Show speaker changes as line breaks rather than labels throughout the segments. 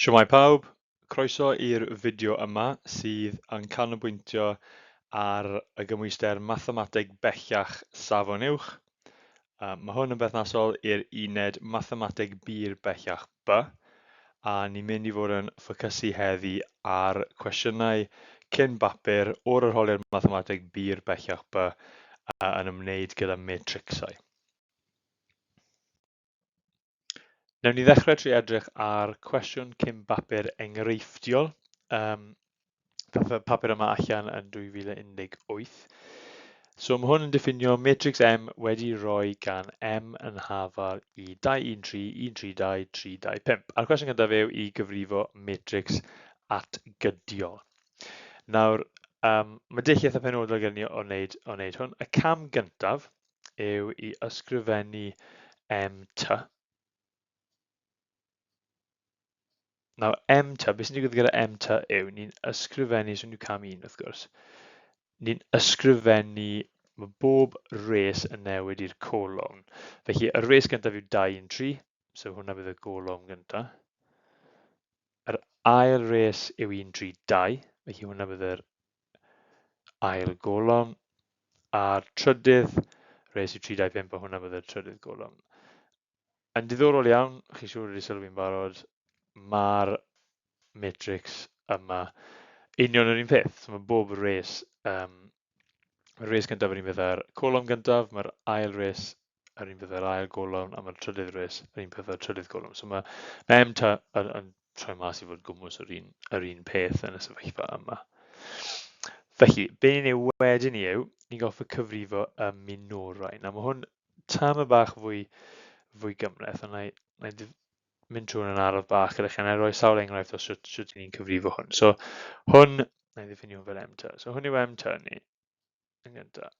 Shwmae pawb, croeso i'r fideo yma sydd yn canolbwyntio ar y gymhwyster Mathemateg Bellach Safon Uwch. Mae hwn yn berthnasol i'r uned Mathemateg Bur Bellach B, a ni'n mynd i fod yn ffocysu heddi ar cwestiynau cyn bapur o'r arholiad Mathemateg Bur Bellach B yn ymwneud gyda matricsau. Newn ni ddechrau trwy edrych ar cwestiwn cyn bapur enghreifftiol. Um, papur yma allan yn 2018. So mae hwn yn diffinio matrix M wedi roi gan M yn hafal i 2, 1, 3, 1, 3, 2, 3, 2, 5. A'r cwestiwn gyntaf yw i gyfrifo matrix atgydiol. Nawr, um, mae dull eitha penodol gen ni o wneud, o wneud hwn. Y cam gyntaf yw i ysgrifennu MT. Nawr, MT, beth sy'n digwydd gyda MT yw, ni'n ysgrifennu, so ni'n cam un wrth gwrs, ni'n ysgrifennu, mae bob res yn newid i'r colofn. Felly, y res gyntaf yw 2, 1, 3, so hwnna bydd y golofn gyntaf. Yr ail res yw 1, 3, 2, felly hwnna bydd yr ail golofn, a'r trydydd res yw 3, 2, 5, a hwnna bydd y trydydd golofn. Yn diddorol iawn, chi siŵr wedi sylwi'n barod, mae'r matrix yma union yr un peth. So mae bob res, um, mae'r res gyntaf yr un peth â'r colofn gyntaf, mae'r ail res yr un peth â'r ail golofn a mae'r trydydd res yr un peth â'r trydydd golofn. So mae, mae MT yn, yn troi mas i fod gwmws yr un, yr un peth yn y sefyllfa yma. Felly, be ni'n ei wedyn ni yw, ni'n goffa cyfrifo y minorau. Nawr mae hwn tam y bach fwy, fwy gymhleth, ond na i, na i mynd trwy hwn yn araf bach gyda chi, a na i roi sawl enghraifft o sut, sut ni'n cyfrifo hwn. So hwn, na i ddiffinio hwn fel MT. So hwn yw MT ni. yn gyntaf.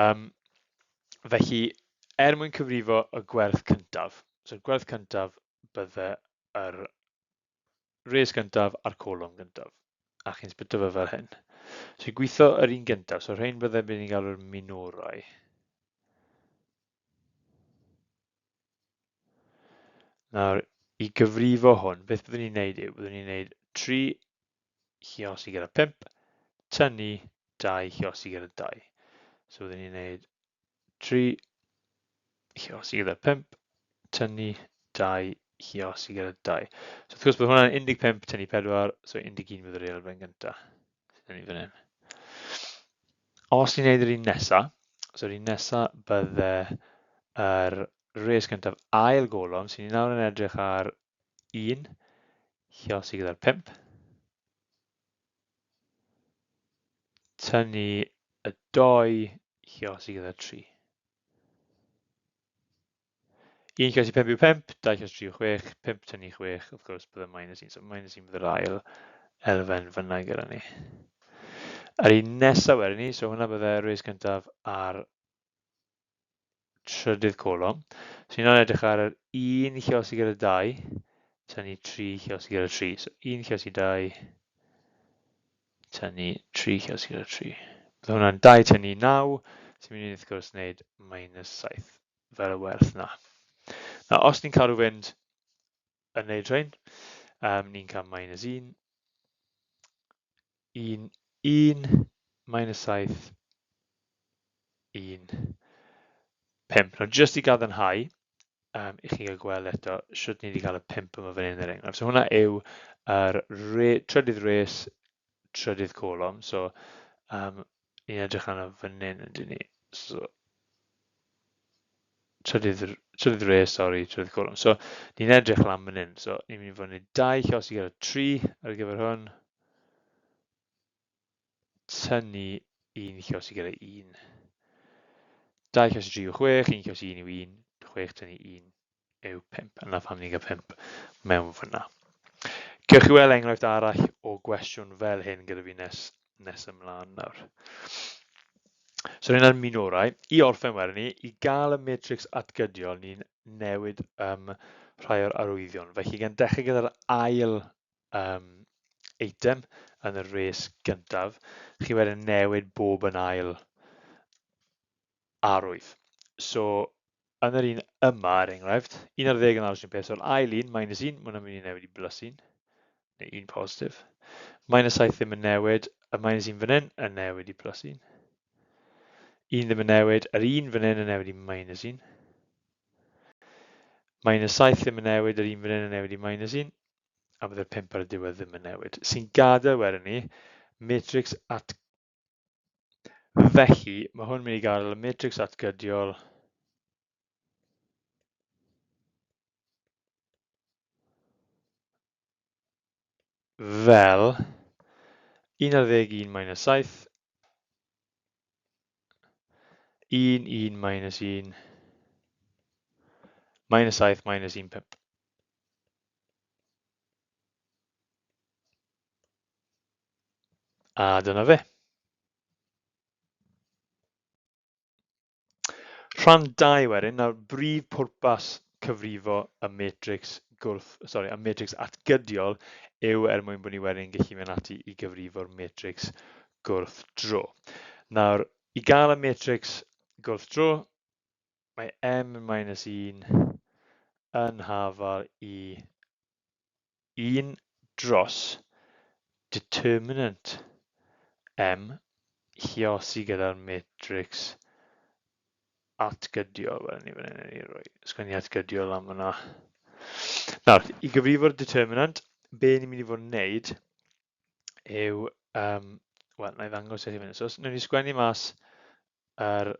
Um, felly, er mwyn cyfrifo y gwerth cyntaf, so'r gwerth cyntaf bydde yr res gyntaf a'r colofn gyntaf, a chi'n splito fe fel hyn. So i gweithio yr un gyntaf, so rhain bydde beth ni'n galw'r minorau. Nawr, i gyfrifo hwn, beth byddwn ni'n neud yw, byddwn ni'n neud 3 lliosi gyda 5, tynnu 2 lliosi gyda 2. So byddwn ni'n neud 3 lliosi gyda 5, tynnu 2 lliosi gyda 2. So wrth gwrs bydd hwnna'n 15 tynnu 4, so 11 fydd yr elfen gyntaf. Sydd ni fan hyn. Os ni'n neud yr un nesa, so yr un nesa bydde yr res gyntaf ail golofn, sy'n ni nawr yn edrych ar 1, lliosi gyda'r 5. Tynnu y 2, lliosi gyda'r 3. 1 lliosi 5 yw 5, 2 lliosi 3 yw 6, 5 tynnu 6, wrth gwrs bydde minus 1, so minus 1 bydd yr ail elfen fyna gyda ni. Yr un nesaf wedyn ni, so hwnna bydde res gyntaf ar trydydd colofn. So ni'n edrych ar yr 1 lliosi gyda 2, tynnu 3 lliosi gyda 3. So 1 lliosi 2, tynnu 3 lliosi gyda 3. Bydd hwnna'n 2 tynnu 9, sy'n mynd i wrth gwrs wneud minus 7 fel y werth na. Na, os ni'n cadw fynd yn wneud rhain, um, ni'n cael minus 1, 1, 1, minus 7, 1, 5. Nawr, jyst i gadarnhau, um, i chi gael gweld eto sut ni wedi cael y 5 yma fan hyn er enghraifft. So hwnna yw yr re, trydydd res, trydydd colofn. So um, ni'n edrych arno fan hyn yn dyn ni. So, trydydd, trydydd res, sori, trydydd colofn. So ni'n edrych lan fan hyn. So ni'n mynd i fod yn 2 llosi gyda 3 ar gyfer hwn. Tynnu 1 llosi gyda 1. 2 llosi 3 yw 6, 1 llosi 1 yw 1, 6 tynnu 1 yw 5. Yna pham ni'n cael 5 mewn fyna. Gewch chi weld enghraifft arall o gwestiwn fel hyn gyda fi nes, nes ymlaen nawr. So hynna'r minorau. I orffen wedyn ni, i gael y matrix atgydiol, ni'n newid um, rhai o'r arwyddion. Felly gan dechrau gyda'r ail um, eitem yn y res gyntaf, chi wedyn newid bob yn ail arwydd. So, Yn yr un yma, er enghraifft, 11 yn aros un peth, so'r ail un, minus 1, mae hwnna'n mynd i newid i plus 1, neu 1 positif. Minus 7 ddim yn newid, y minus 1 fan hyn yn newid i plus 1. 1 ddim yn newid, yr 1 fan hyn yn newid i minus 1. Minus 7 ddim yn newid, yr 1 fan hyn yn newid i minus 1. A byddai'r 5 ar y diwedd ddim yn newid. Sy'n gadael wedyn ni matrix at... Felly, mae hwn yn mynd i gadael y matrix atgydiol fel 11 minus 7, 1, 1 minus 1, minus 7 minus 1, 5. A dyna fe. Rhan 2 wedyn, nawr brif pwrpas cyfrifo y matrix gwrth, sorry, y matrix atgydiol yw er mwyn bod ni wedyn gallu mynd ati i gyfrifo'r matrix gwrthdro. Nawr, i gael y matrix gwrthdro, mae m minus 1 yn hafal i 1 dros determinant M lluosi gyda'r matrix atgydiol. Wel, ni fan hyn i roi sgwennu atgydiol am hwnna. Nawr, i gyfrifo'r determinant, be ni'n mynd i fod yn neud yw, wel, na i ddangos i chi fan hyn. So, wnawn ni sgwennu mas yr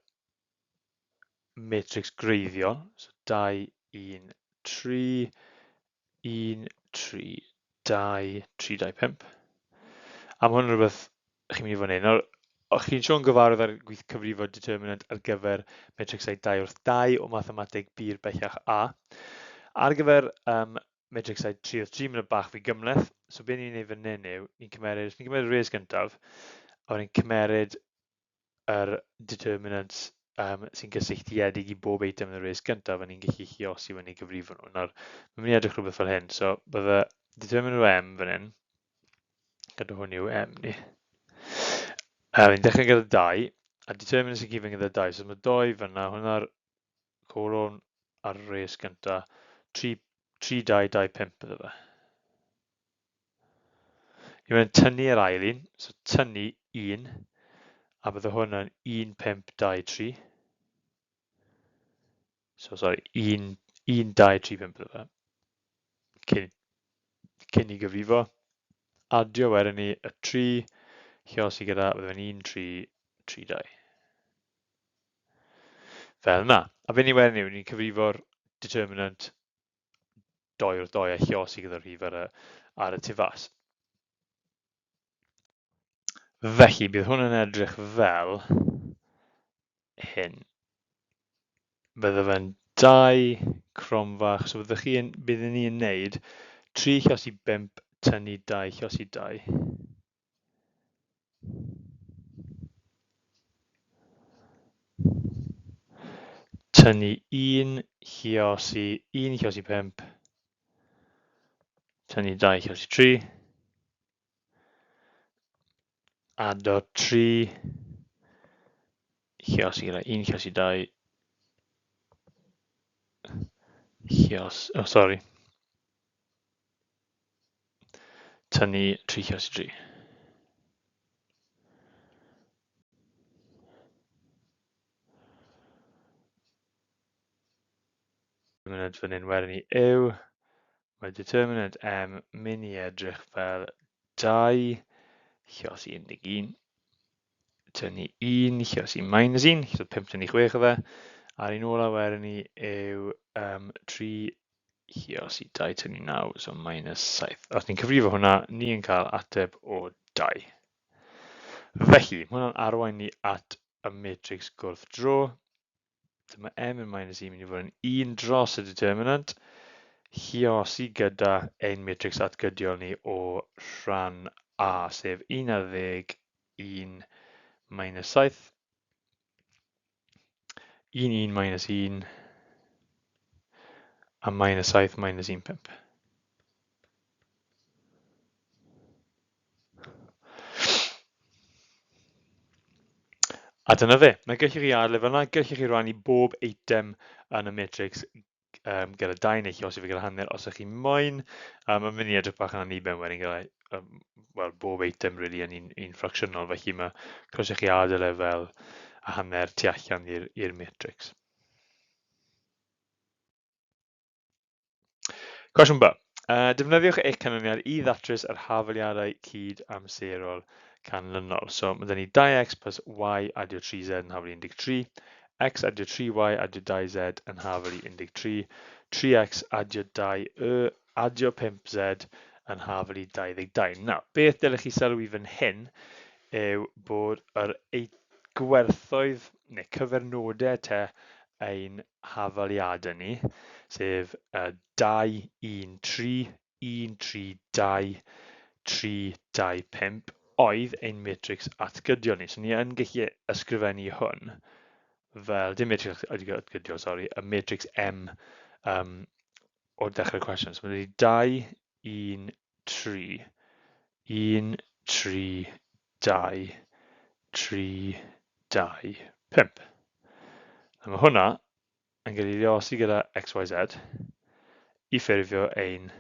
matrix gwreiddiol, so 2, 1, 3, 1, 3, 2, 3, 2, 5. A mae hwn yn rhywbeth chi'n mynd i fod yn neud. Nawr, o'ch chi'n siôn gyfarwydd ar gweith cyfrifo determinant ar gyfer matrixau 2 wrth 2 o mathemateg bur bellach A. Ar gyfer matrixau 3 wrth 3, mae'n bach fwy gymhleth. So be ni'n neud fan hyn yw, ni'n cymeryd, ni'n cymeryd res gyntaf, a wedyn cymeryd yr determinants sy'n gysylltiedig i bob eitem yn y res gyntaf, a ni'n gallu lluosi wedyn i gyfrifo nhw. Nawr, mae'n mynd i edrych rhywbeth fel hyn. So, bydde determinant o M fan hyn, gyda hwn yw M ni. Ni'n dechrau gyda 2, a determinant sy'n cyfyng gyda 2. So mae 2 fyna, hwnna'r colofn ar y res gyntaf, 3, 3, 2, 2, 5 bydde fe. Ni'n mynd tynnu yr ail un, so tynnu 1, a bydde hwn yn 1, 5, 2, 3. So, sorry, 1, 1, 2, 3, 5 bydde fe. Cyn, cyn i gyfrifo. Adio wedyn ni y 3, lliosi gyda, bydde fe'n 1, 3, 3, 2. Fel yna. A fe ni wedyn yw, ni'n cyfrifo'r determinant doi wrth doi a lliosi gyda'r rhif ar y, ar y tu fas. Felly, bydd hwn yn edrych fel hyn. Bydde fe'n 2 cromfach, so byddwch chi yn, byddwn ni yn neud 3 lliosi 5 tynnu 2 lliosi 2. Tynnu 1 lliosi 1 lliosi 5, tynnu 2 lliosi 3, ado 3 lliosi gyda 1 lliosi 2, llios, oh sorry, Tynnu 3 lliosi 3. Determinant fan hyn wedyn ni yw, mae determinant M mynd i edrych fel 2 lliosi 11, tynnu 1 lliosi minus 1, so 5 tynnu 6 o fe, a'r un ola wedyn ni yw 3 lliosi 2 tynnu 9, so minus 7. Os ni'n cyfrifo hwnna, ni yn cael ateb o 2. Felly, mae hwnna'n arwain ni at y matrix gwrthdro. Dyma m yn minus 1 mynd i fod yn 1 dros y determinant, lliosi gyda ein matrix atgydiol ni o rhan A, sef 11, 1 minus 7, 1, 1 minus 1, a minus 7 minus 1, 5. A dyna fe. Mae gallwch chi adael e fel yna, gallwch chi rannu bob eitem yn y matrix gyda 2 neu lluosi fe gyda hanner os ydych chi moyn. Mae'n mynd i edrych bach yn anniben wedyn gyda well, bob eitem really yn un ffracsiynol, felly mae croeso chi adael e fel a hanner tu allan i'r matrix. Cwestiwn B. Defnyddiwch eich canlyniad i ddatrys yr hafaliadau cyd-amserol canlynol. So mae 'da ni 2x plus y adio 3z yn hafal i 13, x adio 3y adio 2z yn hafal i 13, 3x adio 2y adio 5z yn hafal i 22. Nawr, beth dylech chi sylwi fan hyn yw bod yr gwerthoedd neu cyfernodau te ein hafaliadau ni, sef 2, 1, 3, 1, 3, 2, 3, 2, 5, oedd ein matrix atgydiol ni. So ni yn gallu ysgrifennu hwn fel, dim matrix atgydiol, sori, y matrix M o'r dechrau'r cwestiwn. So mae 2, 1, 3, 1, 3, 2, 3, 2, 5. A mae hwnna yn cael ei luosi gyda x, y, z i ffurfio ein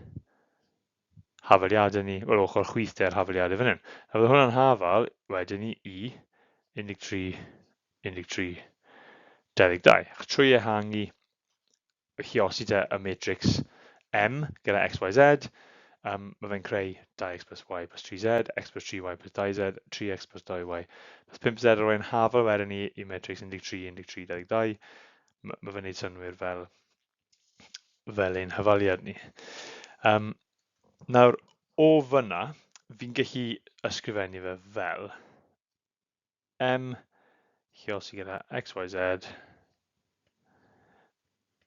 hafaliadau ni, wel ochr chwith de'r hafaliadau fan hyn. A fydd hwnna'n hafal wedyn ni i 13, 13, 22. Ac trwy ehangu lluosi te y matrix M gyda x, y, z, mae fe'n creu 2x plus y plus 3z, x plus 3y plus 2z, 3x plus 2y plus 5z, a rwy'n hafal wedyn ni i matrix 13, 13, 22. Mae fe'n neud synnwyr fel ein hafaliad ni. Nawr, o fyna, fi'n gallu ysgrifennu fe fel M lluosi gyda x, y, z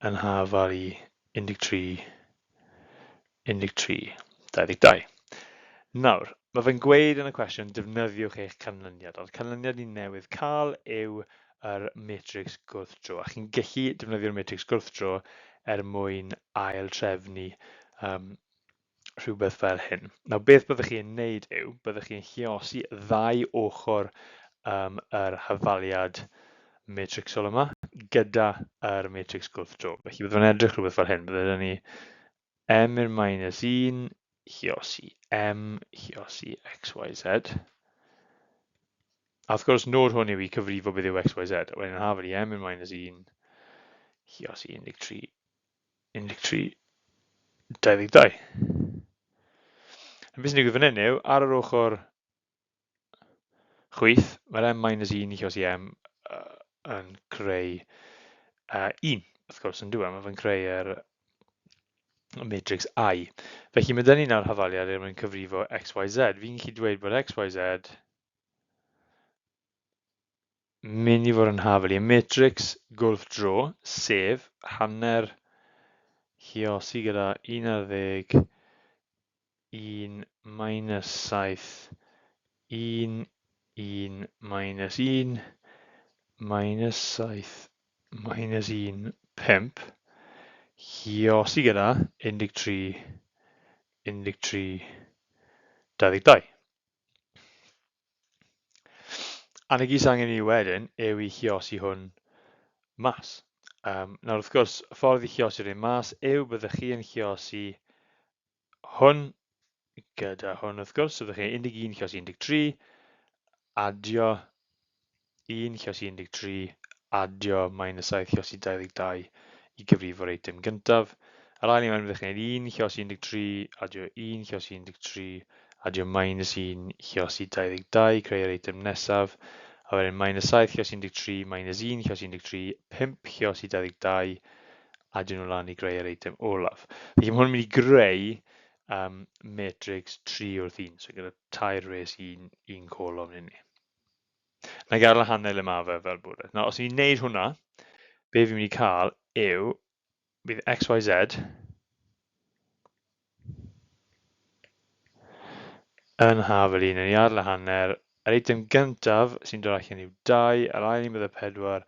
yn hafal i 13, 13, 22. Nawr, mae fe'n gweud yn y cwestiwn, defnyddiwch eich canlyniad. Ond canlyniad ni newydd cael yw yr matrix gwrthdro. A chi'n gallu defnyddio'r matrix gwrthdro er mwyn ail trefnu rhywbeth fel hyn. Nawr, beth byddwch chi'n wneud yw, byddwch chi'n lluosi ddau ochr yr hafaliad matrixol yma gyda yr matrix gwrthdro. Felly byddwn yn edrych rhywbeth fel hyn. Byddwn ni m i'r minus 1 lluosi m lluosi x, y, z. A wrth gwrs, nod hwn yw i cyfrifo beth yw x, y, z. A wedyn hafal i m i'r minus 1 lluosi 13, 13, 22. A beth sy'n digwydd fan hyn yw, ar yr ochr chwith, mae'r m minus 1 lluosi m yn creu 1, wrth gwrs, yn dyw e, mae fe'n creu yr matrix I. Felly mae 'da ni nawr hafaliad er mwyn cyfrifo x, y, z. Fi'n gallu dweud bod x, y, z mynd i fod yn hafal i matrix gwrthdro, sef hanner lluosi gyda 11, 1 minus 7, 1, 1 minus 1, minus 7, minus 1, 5, lluosi gyda 13, 13, 22. A na gyd sy'n angen i ni wedyn yw i lluosi hwn mas. Nawr wrth gwrs, y ffordd i lluosi'r un mas yw byddwch chi yn lluosi hwn gyda hwn wrth gwrs. So byddwch chi'n 11 lluosi 13, adio 1 lluosi 13, adio minus 7 lluosi 22 i gyfrifo'r eitem gyntaf. Yr ail un wedyn byddwch chi'n gwneud 1 lluosi 13, adio 1 lluosi 13, adio minus 1 lluosi 22, creu'r eitem nesaf, a wedyn minus 7 lluosi 13, minus 1 lluosi 13, 5 lluosi 22, adio nhw lan i greu'r eitem olaf. Felly mae hwn yn mynd i greu matrix 3 wrth 1, so gyda tair res un colofn i ni. Na i gadael y hanner le ma fe fel bod e. Nawr, os ni'n neud hwnna, be fi'n mynd i cael yw, bydd x, y, z yn hafal un, yn i adael y hanner. Yr eitem gyntaf sy'n dod allan yw 2, yr ail un bydde 4,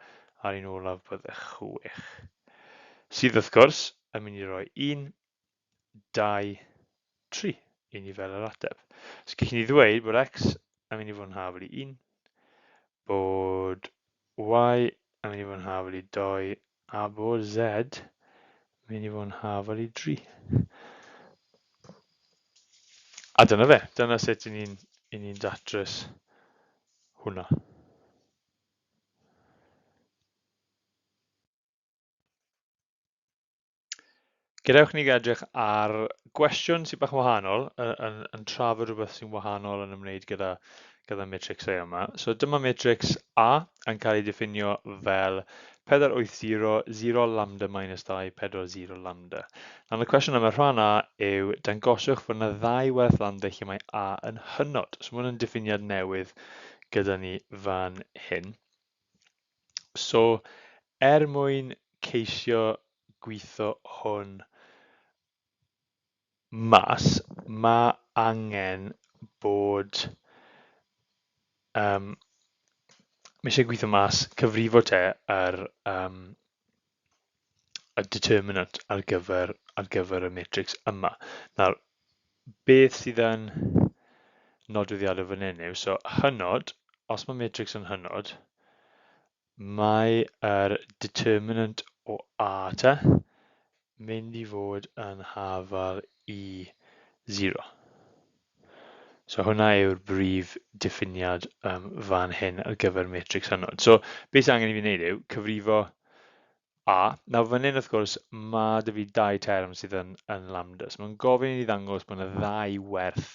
a'r un olaf bydde 6. Sydd wrth gwrs yn mynd i roi 1, 2, 3 i ni fel yr ateb. So gallwn ni ddweud bod x yn mynd i fod yn hafal i 1, bod Y yn mynd i fod yn hafal i 2 a bod Z yn mynd i fod yn hafal i 3. A dyna fe, dyna sut i ni'n ni datrys hwnna. Gadewch i ni edrych ar gwestiwn sy'n bach yn wahanol, yn, yn, yn trafod rhywbeth sy'n wahanol yn ymwneud gyda, gyda matricsau yma. So dyma matrix A yn cael ei diffinio fel 480, 0 lambda minus 2, 4, 0 lambda. Nawr y cwestiwn yma, rhan A yw dangoswch fod yna ddau werth lambda lle mae A yn hynod. So mae hwn yn diffiniad newydd gyda ni fan hyn. So er mwyn ceisio gweithio hwn mas, mae angen bod... Um, mae eisiau gweithio mas cyfrifo te yr, um, y determinant ar gyfer, ar gyfer y matrix yma. Nawr, beth sydd yn nodweddiadol fan hyn yw, so hynod, os mae matrix yn hynod, mae yr determinant o A te mynd i fod yn hafal i 0. So hwnna yw'r brif diffiniad um, fan hyn ar gyfer matrix hynod. So beth sydd angen i fi wneud yw cyfrifo A. Nawr fan hyn wrth gwrs mae dy fi dau term sydd yn, yn lambda. So mae'n gofyn i ni ddangos bod yna ddau werth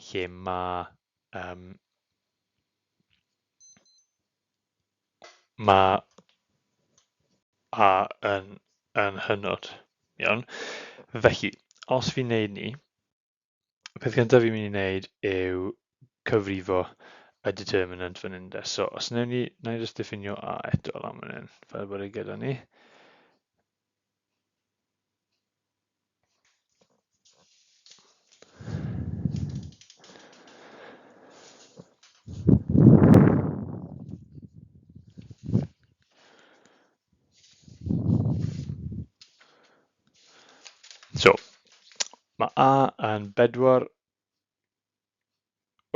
lle mae um, mae A yn, yn hynod. Iawn. Felly, os fi'n neud ni, y peth cyntaf fi'n mynd i wneud yw cyfrifo y determinant fan hyn de. So, os wnawn ni, wna i jyst diffinio A eto lan fan hyn, fel bod e gyda ni. So, mae A yn 4,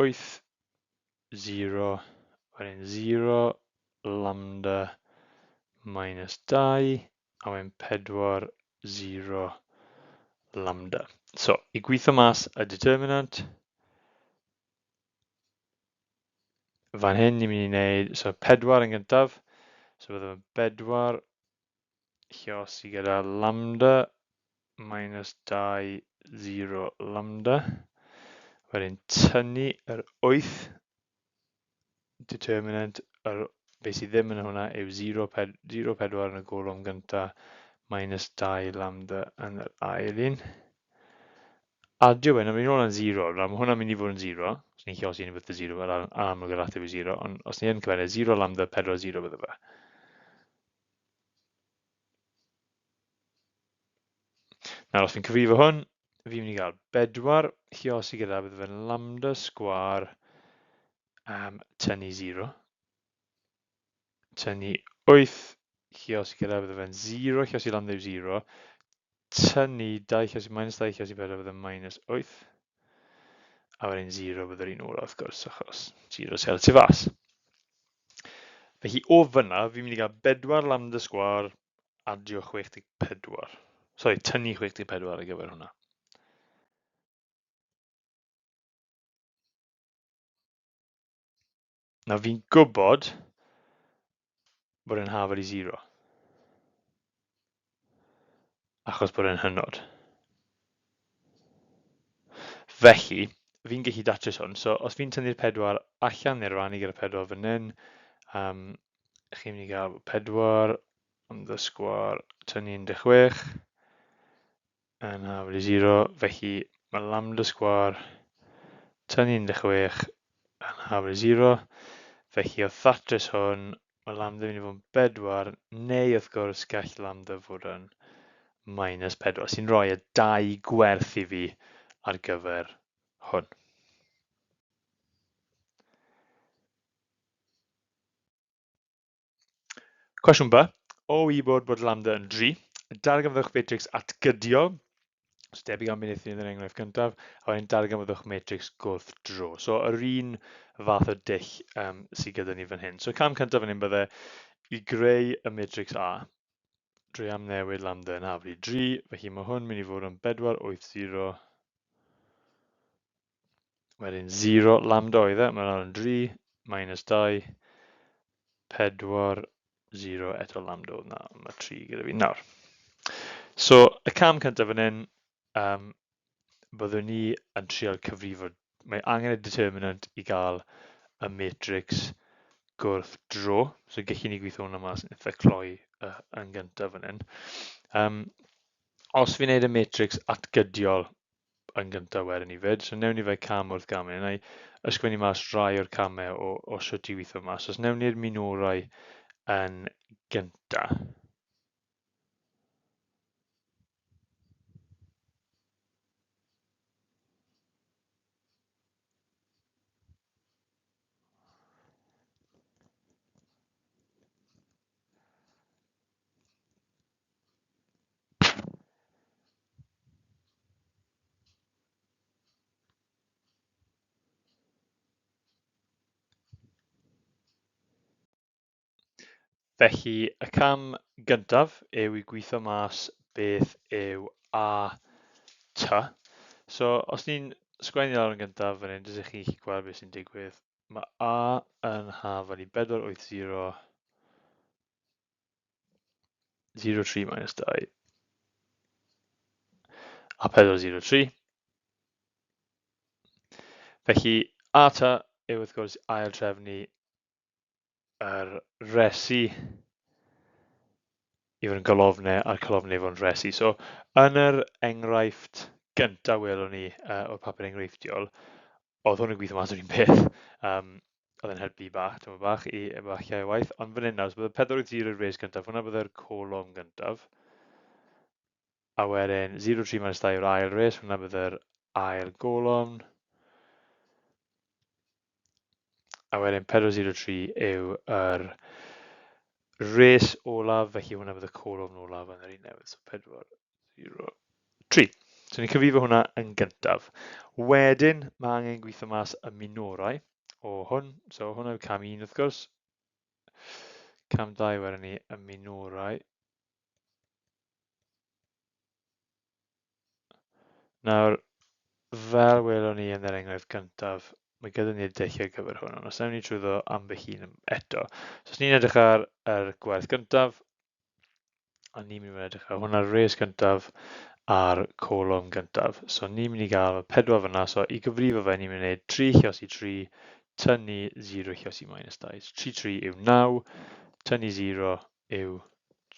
8, 0, wedyn 0, lambda minus 2, a wedyn 4, 0, lambda. So, i gweithio mas y determinant, fan hyn ni'n mynd i wneud, so 4 yn gyntaf, so bydd yn 4 lliosi gyda lambda minus 2, 0 lambda. Wedyn tynnu yr 8 determinant, yr, beth sydd ddim yn hwnna yw 0, 0, 4 yn y golofn gyntaf minus 2 lambda yn yr ail un. Adio fe, nawr fi'n ôl yn 0, nawr mae hwnna'n mynd i fod yn 0, os ni'n lliosi unrhyw beth y 0, mae'n amlwg yr ateb yw 0, ond os ni yn cyfennu 0 lambda 4 0 bydde fe. Nawr, os fi'n cyfrifo hwn, fi'n mynd i gael bedwar lliosi gyda bydd fe'n lambda sgwar um, tynnu 0. Tynnu 8 lliosi gyda bydd fe'n 0 lliosi lambda yw 0. Tynnu 2 lliosi minus 2 lliosi 4 bydd e'n minus 8. A wedyn 0 bydd yr un ola wrth gwrs, achos 0 sy'n tu fas. Felly o fyna, fi'n mynd i gael bedwar lambda sgwar adio 64. Sori, tynnu 64 ar gyfer hwnna. Nawr fi'n gwybod bod e'n hafal i 0. Achos bod e'n hynod. Felly, fi'n gallu datrys hwn. So, os fi'n tynnu'r pedwar allan neu'r rannu gyda pedwar fan hyn, um, chi'n mynd i gael pedwar underscore tynnu 16 yn hafal i 0. Felly, mae lambda sgwar tynnu 16 yn hafal i 0. Felly, o ddatrys hwn, Mae lambda yn mynd i fod yn bedwar, neu wrth gwrs gall lambda fod yn minus 4, sy'n rhoi y dau gwerth i fi ar gyfer hwn. Cwestiwn B. O wybod bod lambda yn 3, darganfyddwch fatrix atgydiol So debyg am beth wnaethon ni yn yr enghraifft gyntaf, a wedyn darganfyddwch matrix gwrthdro. So yr un fath o dull sydd gyda ni fan hyn. So cam cyntaf fan hyn bydde i greu y matrix A drwy amnewid lambda yn haflu 3, felly mae hwn mynd i fod yn 4, 8, 0, wedyn 0 lambda oedd e, mae'n awr yn 3, minus 2, 4, 0, eto lambda oedd na, mae 3 gyda fi nawr. So, y cam cyntaf fan hyn, byddwn ni yn trial cyfrifo, mae angen y determinant i gael y matrix gwrth dro, so gallu ni gweithio hwnna mas yn eitha cloi yn gyntaf fan hyn. Os fi'n neud y matrix atgydiol yn gyntaf wedyn ni fyd. So newn ni fe cam wrth gam. Wna i ysgrifennu mas rai o'r camau o sut i weithio mas. Os newn ni'r minorau yn gyntaf. Felly, y cam gyntaf yw i gweithio mas beth yw A T. So, os ni'n sgwennu lawr yn gyntaf fan hyn, jyst i chi gallu gweld beth sy'n digwydd, mae A yn hafal i 480 03 minus 2 a 403. Felly, A T yw wrth gwrs ail trefnu yr resi i fod yn golofnau a'r colofnau i fod yn resi. So, yn yr enghraifft gyntaf welwn ni o'r papur enghreifftiol, oedd hwn yn gweithio mas o'r un peth. Oedd e'n helpu bach, tyma bach, i bach llai o waith. Ond fan hyn nawr, so bydde 480 yw'r res gyntaf, hwnna bydde'r colofn gyntaf. A wedyn 03 minus 2 yw'r ail res, hwnna bydde'r ail golofn. A wedyn 403 yw yr res olaf, felly hwnna bydd y colofn olaf yn yr un newydd, so 403. So ni'n cyfrifo hwnna yn gyntaf. Wedyn mae angen gweithio mas y minorau o hwn, so hwnna yw cam 1 wrth gwrs. Cam 2 wedyn ni y minorau. Nawr, fel welwn ni yn yr enghraifft gyntaf, mae gyda ni'r dull ar gyfer hwn, ond os ewn ni trwyddo ambell un eto. So os ni'n edrych ar yr gwerth gyntaf, a ni'n mynd i fod yn edrych ar hwnna'r res gyntaf a'r colofn gyntaf. So ni'n mynd i gael y 4 fyna, so i gyfrifo fe, ni'n mynd i wneud 3 lliosi 3, tynnu 0 lliosi minus 2. So 3, 3 yw 9, tynnu 0 yw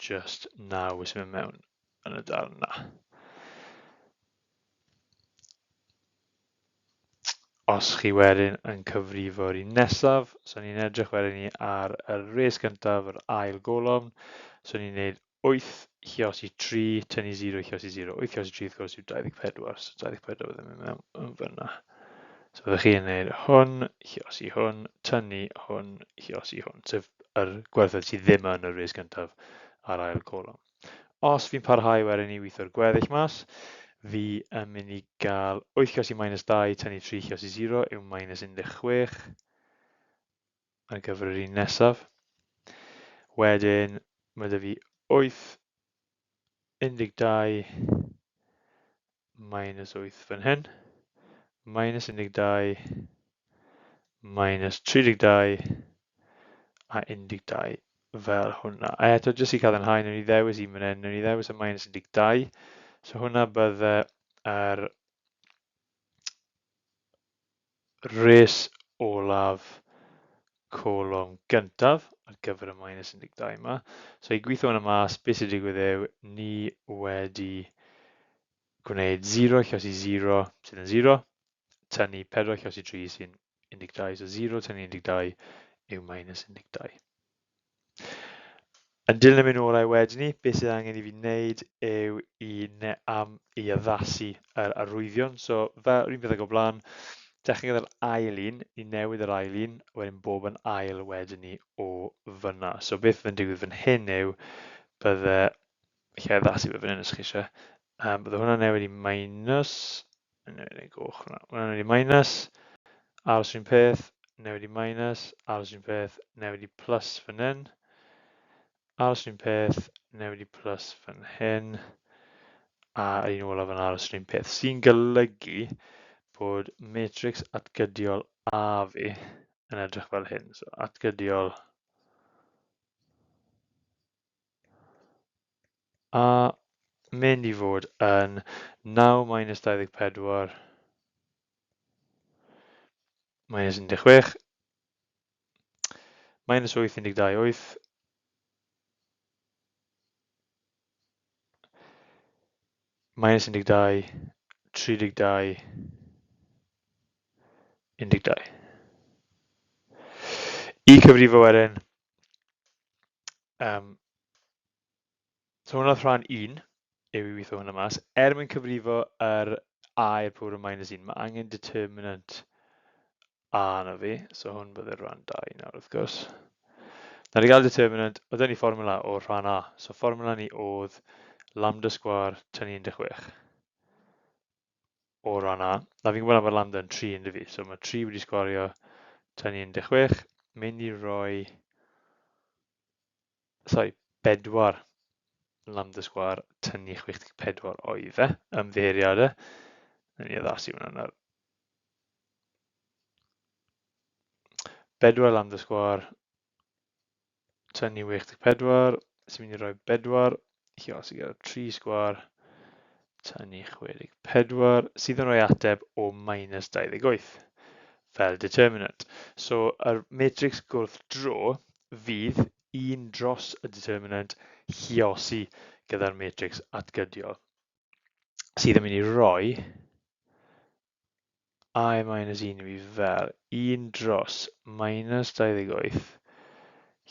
just 9 sy'n mynd mewn yn y darn na. Os chi wedyn yn cyfrifo'r un nesaf, so ni'n edrych wedyn ni ar y res gyntaf, yr ail golofn, so ni'n neud 8 lliosi 3, tynnu 0 lliosi 0. 8 lliosi 3 wrth gwrs yw 24, so 24 bydd yn mynd mewn yn fyna. So byddwch chi'n neud hwn, lliosi hwn, tynnu hwn, lliosi hwn, sef yr gwerthoedd sydd ddim yn y res gyntaf a'r ail golofn. Os fi'n parhau wedyn i weithio'r gweddill mas, fi yn mynd i gael 8 lliosi minus 2 tynnu 3 lliosi 0 yw minus 16 ar gyfer yr un nesaf. Wedyn mae 'da fi 8, 12 minus 8 fan hyn, minus 12, minus 32 a 12 fel hwnna. A eto, jyst i cadarnhau, newn ni ddewis un fan hyn, newn ni ddewis y minus 12. So hwnna bydde yr res olaf colofn gyntaf ar gyfer y minus 12 yma. So i gweithio hwnna mas, beth sy'n digwydd yw ni wedi gwneud 0 lliosi 0 sydd yn 0, tynnu 4 lliosi 3 sy'n 12, so 0 tynnu 12 yw minus 12. Yn dilyn y minorau wedyn ni, beth sydd angen i fi wneud yw i, ne, am, i addasu yr arwyddion. So fel yr un peth ag o blaen, dechrau gyda'r ail un, i newid yr ail un, wedyn bob yn ail wedyn ni o fyna. So beth fydd yn digwydd fan hyn yw, bydde, lle addasu fe fan hyn os chi eisiau, Bydde hwnna'n newid i minus, newid i goch hwnna, hwnna'n newid i minus, aros un peth, newid i minus, aros un peth, newid i plus fan hyn, aros un peth, newid i plus fan hyn, a yr un olaf yn aros un peth, sy'n golygu bod matrix atgydiol A fi yn edrych fel hyn. So atgydiol A mynd i fod yn 9 minus 24 minus 16 minus 8, 12, 8 minus 12, 32, 12. I cyfrifo wedyn, so hwnna oedd rhan 1, yw i weithio hwnna mas. Er mwyn cyfrifo yr a i'r pŵer o minus 1, mae angen determinant a arno fi, so hwn bydde rhan 2 nawr wrth gwrs. Nawr i gael determinant, oedd ni fformula o rhan A, so fformula ni oedd lambda sgwâr tynnu 16 o ran A. Na fi'n gwybod am y lambda yn 3 ynddo fi, so mae 3 wedi sgwario tynnu 16, mynd i roi, sorry, 4 lambda sgwâr tynnu 64 oedd e, ymddiheuriadau. Nawn ni addasu hwnna nawr. 4 lambda sgwâr tynnu 64 sy'n mynd i roi 4 lluosi gyda 3 sgwâr tynnu 64 sydd yn rhoi ateb o minus 28 fel determinant. So yr matrix gwrthdro fydd 1 dros y determinant lluosi gyda'r matrix atgydiol sydd yn mynd i roi I minus 1 i fi fel 1 dros minus 28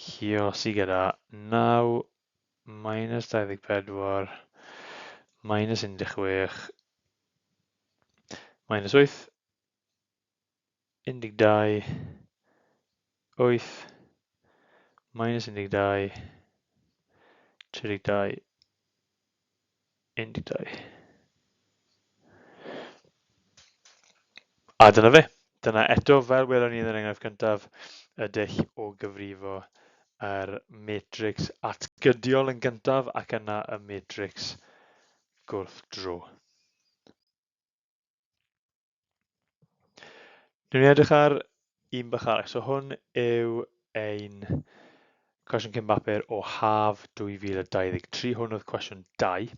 lluosi gyda 9 minus 24 minus 16 minus 8 12 8 minus 12 32 12. A dyna fe. Dyna eto, fel welon ni yn yr enghraifft gyntaf, y dull o gyfrifo yr matrix atgydiol yn gyntaf ac yna y matrix gwrthdro. Newn ni edrych ar un bach arall. So hwn yw ein cwestiwn cyn bapur o haf 2023. Hwn oedd cwestiwn 2.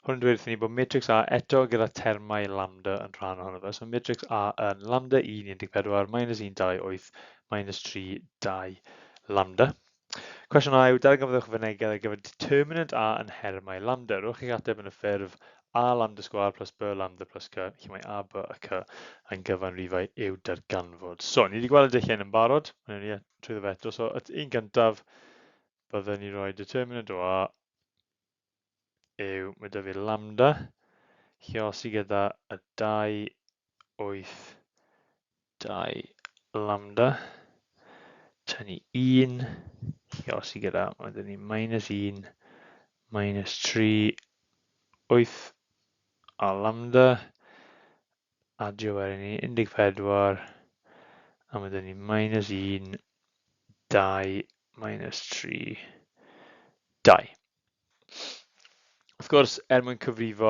Hwn yn dweud wrthyn ni bod matrix A eto gyda termau lambda yn rhan ohono fe. So matrix A yn lambda 1, 14, minus 1, 2, 8, minus 3, 2 lambda. Cwestiwn A yw, darganfyddwch fynegedd ar gyfer determinant A yn nhermau lambda. Rhowch eich ateb yn y ffurf A lambda sgwâr plus B lambda plus C, lle mae A, B a C yn gyfanrifau i'w darganfod. So, ni wedi gweld y dulliau hyn yn barod, mae'n ni trwyddo fe eto. So, y un gyntaf, byddwn ni'n rhoi determinant o A yw, mae 'da fi lambda, lluosi gyda y 2, 8, 2 lambda, tynnu 1, lluosi gyda, mae 'da ni minus 1, minus 3, 8 a lambda, adio wedyn ni 14, a mae 'da ni minus 1, 2, minus 3, 2. Wrth gwrs, er mwyn cyfrifo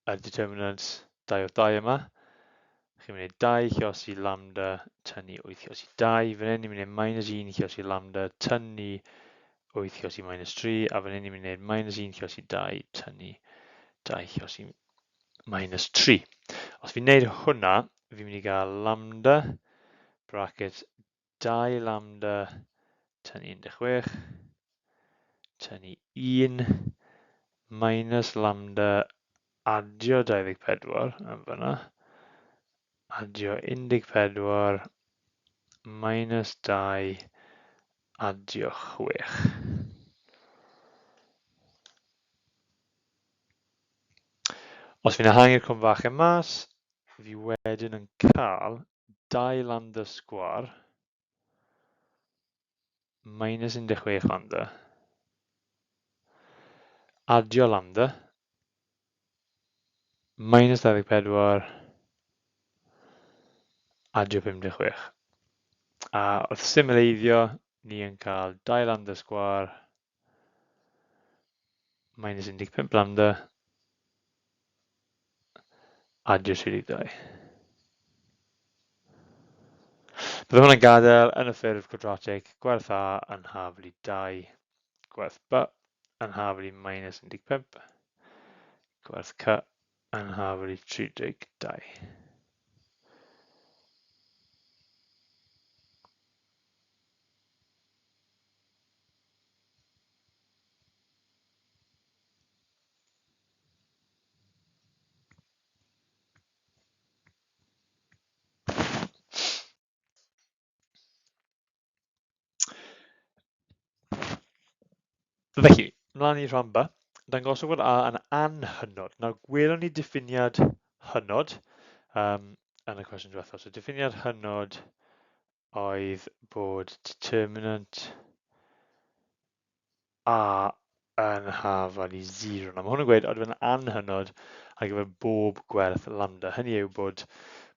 y determinant 2 wrth 2 yma, chi'n mynd i 2 lluosi lambda tynnu 8 lluosi 2, fan hyn ni'n mynd i minus 1 lluosi lambda tynnu 8 lluosi minus 3, a fan hyn ni'n mynd i wneud minus 1 lluosi 2 tynnu 2 lluosi minus 3. Os fi'n neud hwnna, fi'n mynd i gael lambda bracket 2 lambda tynnu 16 tynnu 1 minus lambda adio 24 yn fyna, adio 14 minus 2 adio 6. Os fi'n ehangu'r cwm fach e mas, fi wedyn yn cael 2 lambda sgwâr minus 16 lambda adio lambda Minus 24, adio 56. A wrth symleiddio, ni yn cael 2 lambda sgwâr minus 15 lambda adio 32. Bydd hwnna'n gadael yn y ffurf cwadratig gwerth A yn haflu 2, gwerth B yn haflu minus 15, gwerth C yn haflu 32. Felly, mlaen i rhan B, dangoswch fod A yn anhynod. Nawr, gwelwn ni diffiniad hynod yn y cwestiwn diwethaf. So, diffiniad hynod oedd bod determinant A yn hafal i 0. Nawr, mae hwn yn gweud oedd yn anhynod ar gyfer bob gwerth lambda. Hynny yw bod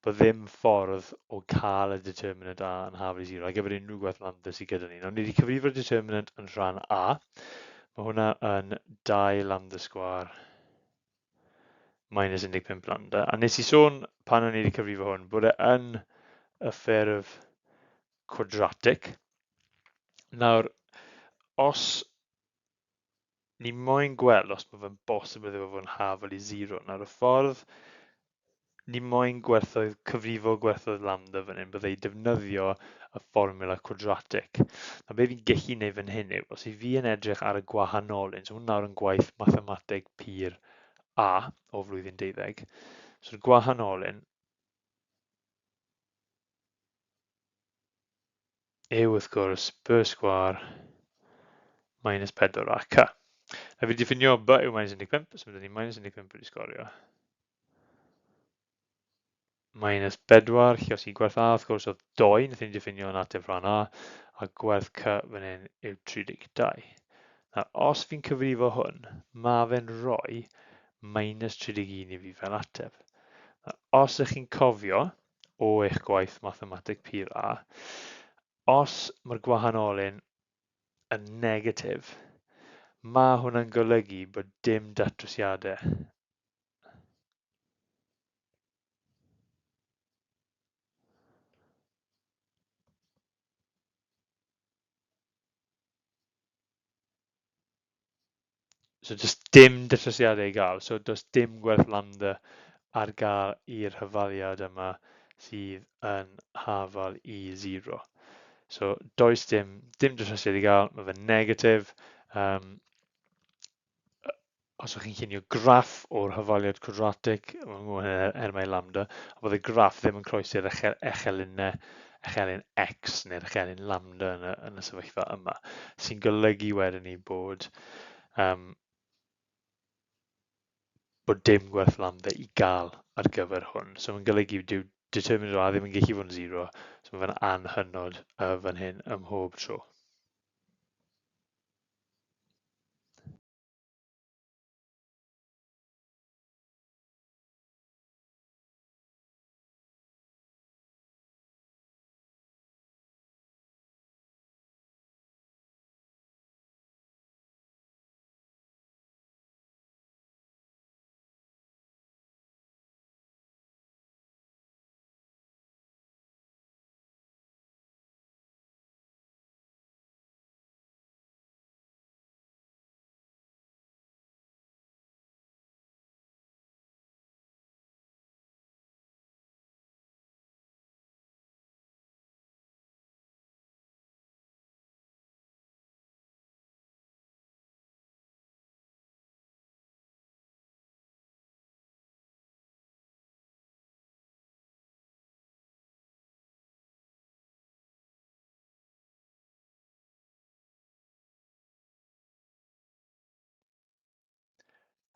ddim ffordd o cael y determinant A yn hafal i 0 ar gyfer unrhyw gwerth lambda sydd gyda ni. Nawr, ni wedi cyfrifo'r determinant yn rhan A. Mae hwnna yn 2 lambda sgwâr minus 15 lambda. A nes i sôn pan o'n i wedi cyfrifo hwn bod e yn y ffurf cwadratig. Nawr, os ni moyn gweld os mae fe'n bosib iddo fe fod yn hafal i 0. Nawr, y ffordd ni moyn gwerthoedd, cyfrifo gwerthoedd lambda fan hyn, byddai defnyddio y fformula cwadratig. Nawr, be fi'n gallu neud fan hyn yw, os i fi yn edrych ar y gwahanolyn, so hwn nawr yn gwaith mathemateg pur A o flwyddyn 12, so'r gwahanolyn yw wrth gwrs B sgwâr minus 4 a C. Na fi wedi diffinio B yw minus 15, so mae ni minus 15 wedi sgorio. Minus 4, lle os i gwerth A, wrth gwrs oedd 2, wnaethon ni diffinio yn ateb rhan A, a gwerth C fan hyn yw 32. Nawr, os fi'n cyfrifo hwn, mae fe'n rhoi minus 31 i fi fel ateb. Nawr, os ych chi'n cofio o eich gwaith mathemateg pur A, os mae'r gwahanolyn yn negatif, mae hwnna'n golygu bod dim datrysiadau. So does dim datrysiadau i gael, so does dim gwerth lambda ar gael i'r hyfaliad yma sydd yn hafal i 0. So does dim datrysiad i gael, mae fe'n negatif. Os ydych chi'n llunio graff o'r hyfaliad cwadratig, er mae lambda, ond bydd y graff ddim yn croesi'r echelin x neu'r echelin lambda yn y sefyllfa yma, sy'n golygu wedyn ni bod dim gwerth lambda i gael ar gyfer hwn. So mae'n golygu dyw determinant o A ddim yn gallu fod yn 0, so mae fe'n anhynod fan hyn ym mhob tro.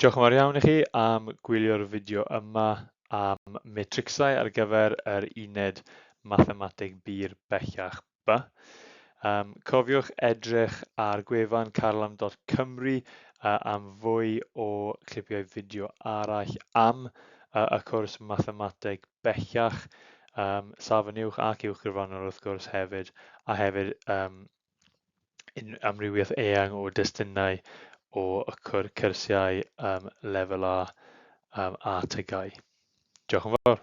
Diolch yn fawr iawn i chi am gwylio'r fideo yma am matricsau ar gyfer yr uned mathemateg bur bellach B. Cofiwch edrych ar gwefan carlam.cymru am fwy o clipiau fideo arall am y cwrs mathemateg bellach, safon uwch ac uwch gyfrannol wrth gwrs hefyd, a hefyd un amrywiaeth eang o destunau o y cyrsiau lefel A a TGAU. Diolch yn fawr.